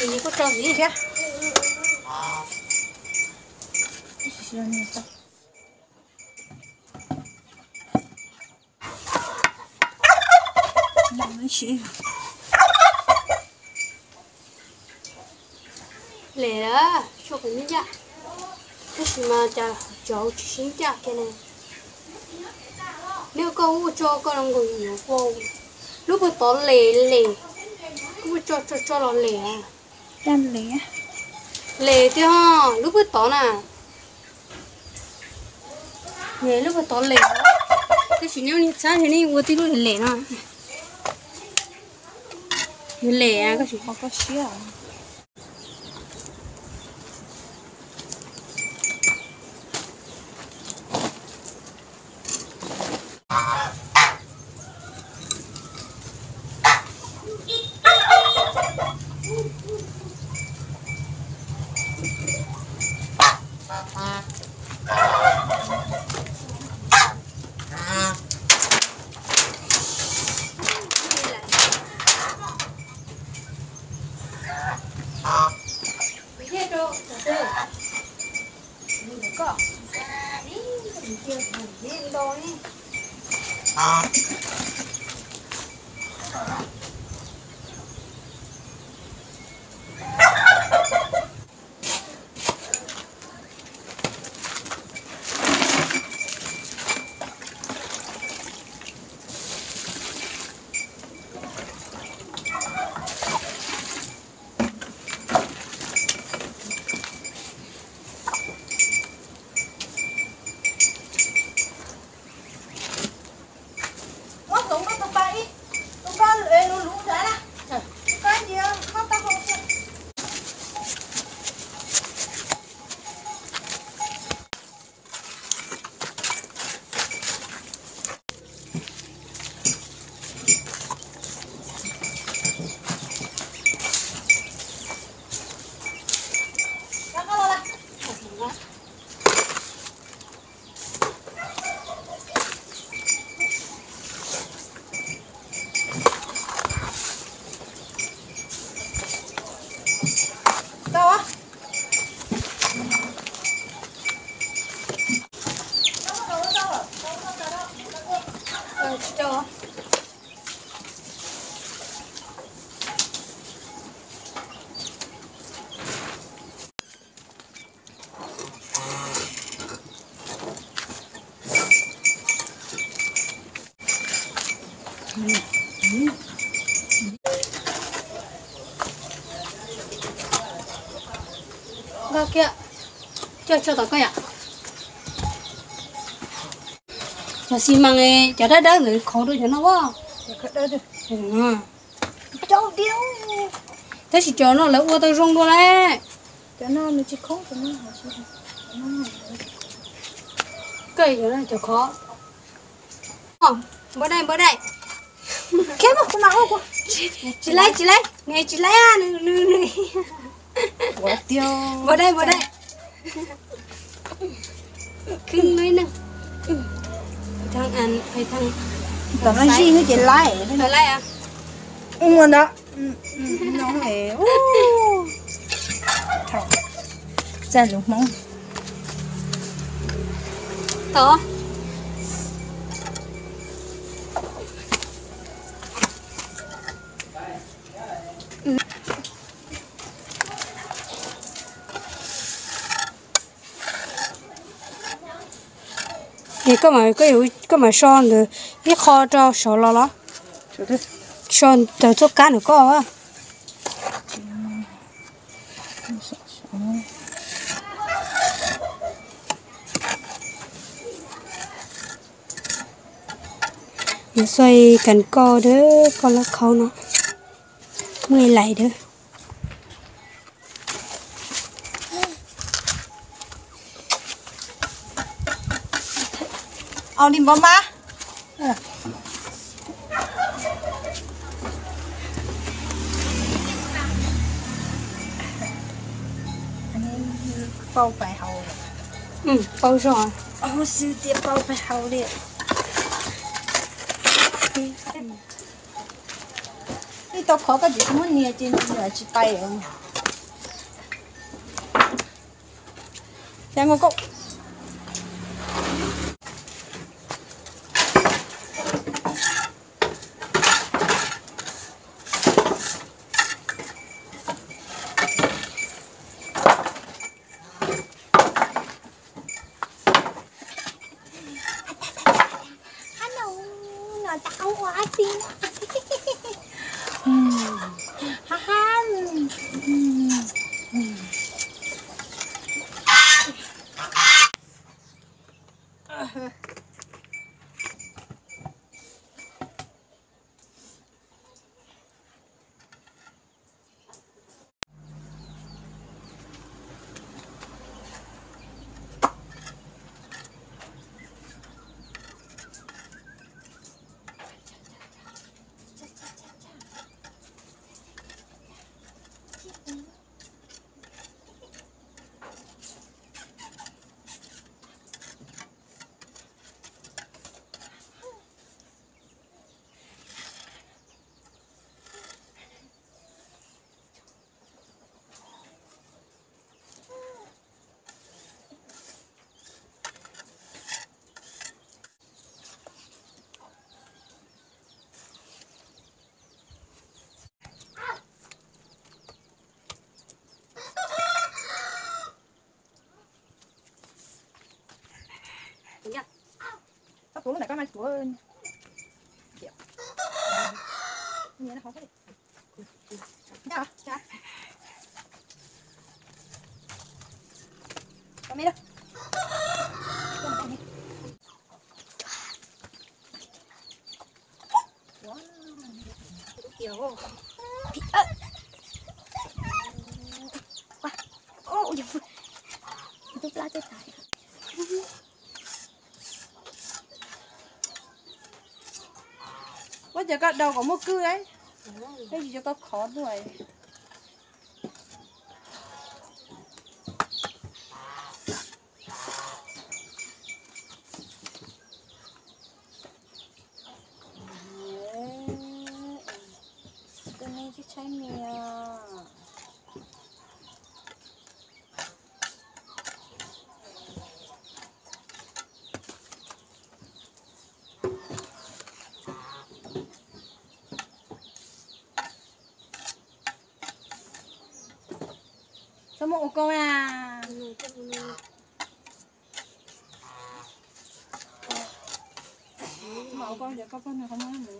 Ini kau tahu sih. Ya. ແຫຼະລະ ໂຊກນີ້ຍະ ກໍຊິມາຈາເຈົ້າຊິຊິງຈາແກແນ່ ແລ້ວກໍຮູ້ເຈົ້າກໍລອງກໍຢູ່ກໍ ລູກເປີດຕອນເຫຼເຫຼ ກໍບໍ່ເຈົ້າເຈົ້າລອເຫຼອະ ຈັນເຫຼ ເຫຼຕິຮໍ ລູກເປີດຕອນນະ ເຫຼ ລູກເປີດຕອນເຫຼ ແຕ່ຊິແນວນີ້ຊະ ແນວນີ້ວ່າຕິລູກເຫຼເນາະ ເຫຼອະ ກໍຊິເຂົາກໍເຊື່ອ. Gak kia. Cho cho tao coi ạ. Cho xi măng này, cho đá đá người khó đôi cho nó quá. Cho đá đá. Cho điêu. Thế thì cho nó lỡ ua tao rung đua lẽ. Cho nó nó chỉ khó cho nó. Cây cho nó cho khó. ບໍ່ໄດ້ ບໍ່ໄດ້ ເຂັ້ມ ມາ ມາ ມາ ຈິໄລ ຈິໄລ ແມ່ຈິໄລ ອາ ໜຶ່ງ ໜຶ່ງ ໜຶ່ງ ບໍ່ໄດ້ ບໍ່ໄດ້ ຄຶ່ງໜ້ອຍໜຶ່ງ ທາງອັນ ໄປທາງ ຕອນນັ້ນຊິຄືຊິໄລ່ ໄລ່ອະ ອ້ວນເນາະ. ອືມ ອືມ ນ້ອງເອ ໂອ້ ເຖົ້າ ແຊນລູກມອງ ຕໍ່ Ê, có mà, có, có mà son rồi, cái kho rau sổ lò lò. Son tờ chốt cá nữa có á. Nó xoay cần co đó, con lá khâu nó. Mười lạy đó. ເອົານີ້ບໍ່ມາ ເອີ ອັນນີ້ເປົ່າໄປເຮົາ ອືມ ເປົ່າຊ່ອຍ ເອົາຊື່ຕຽມເປົ່າໄປເຮົາເດ້ ອືມ. ນີ້ຕົວຂໍກໍຊິໝູນເນຍຈິນເນຍຊິໄປເອີ Jangan kok. Halo, no tau asin. Hmm. Hahan. Hmm. Hmm. Ah. ว่าจะก็เดากับมุกคือไอ้ แล้วอยู่จะก็ขอด้วย ตัวนี้ที่ใช้เมีย Samo uko ya. Ma uko ya, kapan ya, kamu ni?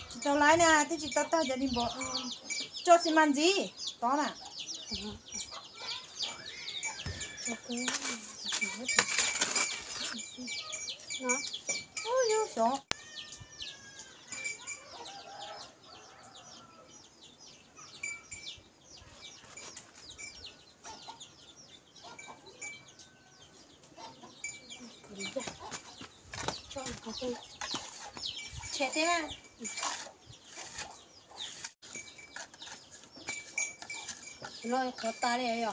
Ci tau lai na, ti ci tau tau jadi bo. Co si manji, to na. Oke. Na. Oh, yo, so. Chete na. Lo ko tare yo.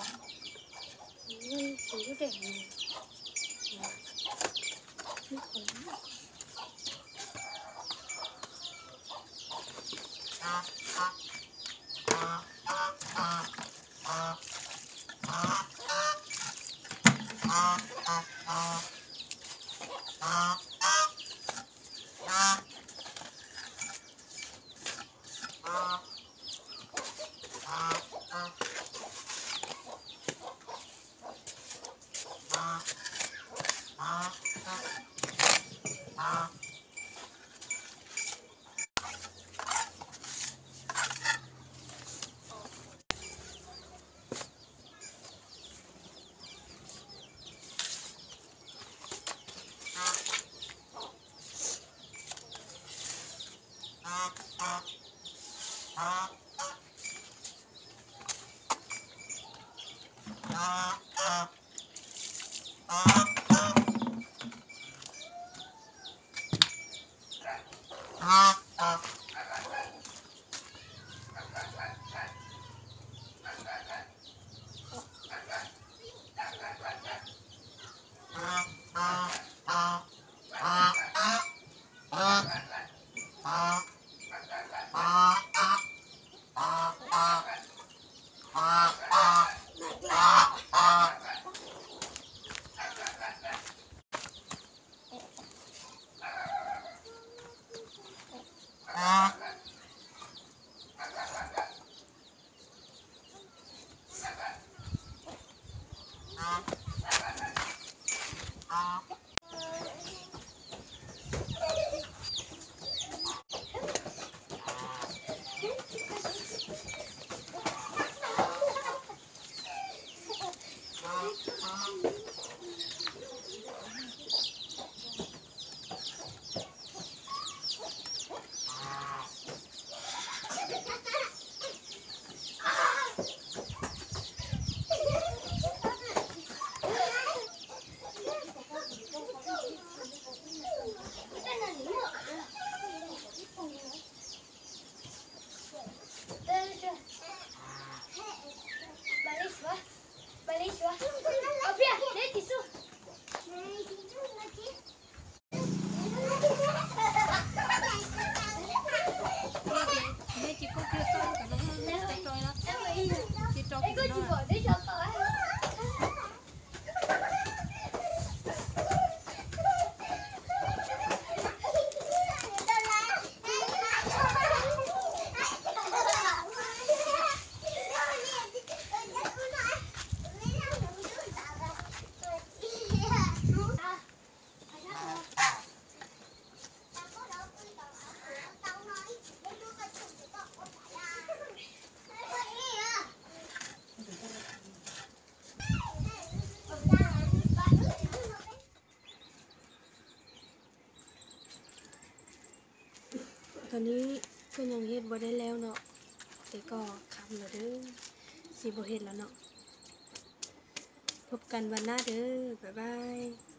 ຕອນນີ້ກໍຍັງເຮັດບໍ່ໄດ້ແລ້ວເນາະ ແຕ່ກໍຄ່ຳແລ້ວເດີ ຊິບໍ່ເຮັດແລ້ວເນາະ. ພົບກັນວັນໜ້າເດີ ບາຍບາຍ.